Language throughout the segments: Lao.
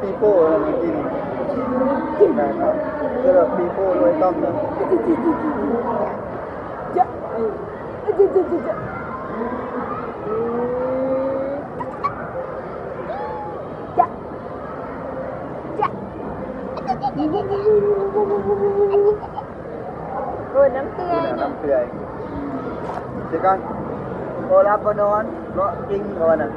ປີໂປ້ແລ້ວເມື່ອກີ້ນີ້ ກິນໄດ້ເນາະ ຄືແບບປີໂປ້ໂດຍຕ້ອງເນາະ. ຈະ ຈະ ຈະ ຈະ ຈະ ຈະ ຈະ ຈະ ໂອ້ ນ້ຳເປື່ອຍ ນ້ຳເປື່ອຍ. ເດີກ່ອນ ບໍ່ຫຼັບບໍ່ນອນ ເລາະກິນກ່ອນນະ.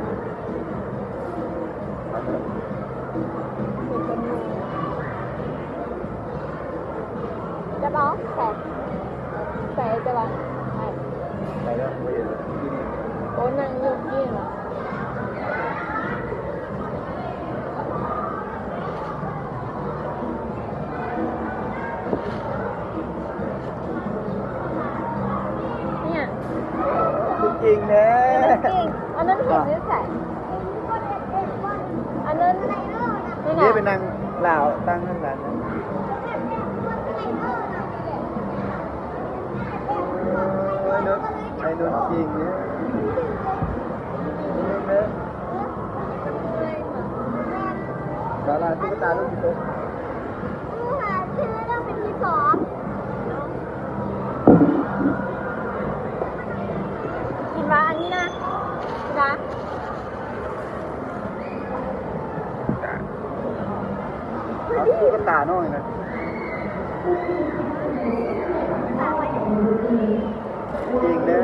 ຈະເອົາ ໃສ່ ໃສ່ຈະວ່າ ໃສ່ແລ້ວ ໂອ້ ນັ່ງຢູ່ນີ້ຫວາ. ເອີຍ ຄືເກັ່ງແທ້ ເກັ່ງ. ອັນນັ້ນເຫັນຢູ່ໃສ? ອັນນັ້ນ ນີ້ນະ ເດ້ ໄປນັ່ງລາວຕັ້ງນັ້ນນະ. ເອີ ໄອ້ນົນເກັ່ງເດ້. ດາລາຕຸກກະຕາລູກໂຕ ກິນວ່າອັນນີ້ນະ ກິນນະ. ເອົາຕຸກກະຕານ້ອຍນະ ເກັ່ງເດີ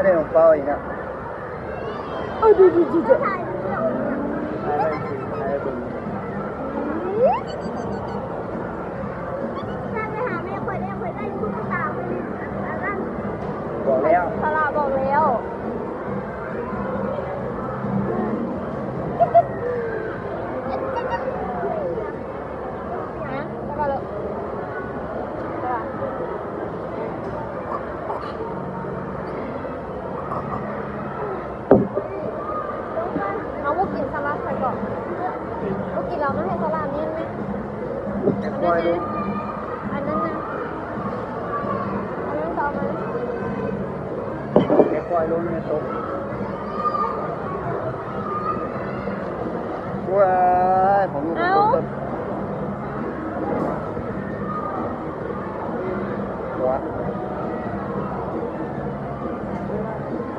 ໄດ້ອອງເປົ່າອີກນະ. ເອີ ດີໆ ໄປຫາແມ່ຂ້ອຍເດ້ ຂ້ອຍໄດ້ຕຸກກະຕາໄປເລີຍ ອັນນັ້ນ ບອກແລ້ວ ສາລາບອກແລ້ວ. ເຮົາບໍ່ກິນສະລັດໃສ່ເກາະ ບໍ່ກິນແລ້ວ ມາໃຫ້ສະລັດນີ້ແມ່. ອັນນັ້ນນະ ອັນນັ້ນນະ ອັນນັ້ນກໍເອົາມາ. ແມ່ປ່ອຍລົງແມ່ຕົກ. ວ້າຍ ຂອງລູກ ເອົ້າ ຕົກ. ວ້າ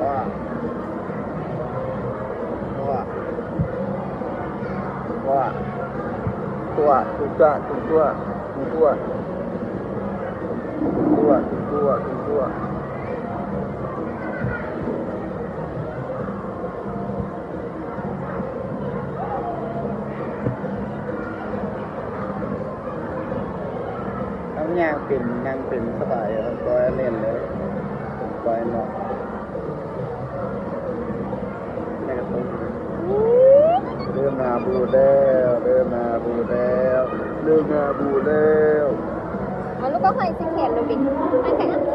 ວ້າ ວ້າ ວ້າ ຕົວ ຕຸງຕົວ ຕຸງຕົວ ຕຸງຕົວ ຕຸງຕົວ ຕຸງຕົວ ຕຸງຕົວ. ເຮົາຍ່າງເປັນ ນັ່ງເປັນສະບາຍ ເຮົາກໍແລ່ນເລີຍ ໄປເນາະ. ແມ່ກະຕຸກ ເລີ່ມໜ້າບູດແລ້ວ ເລີ່ມໜ້າບູດແລ້ວ ເລີ່ມໜ້າບູດແລ້ວ. ເອົາລູກ ກໍໃຫ້ຊິແຂນລູກ ໃຫ້ແຂນ.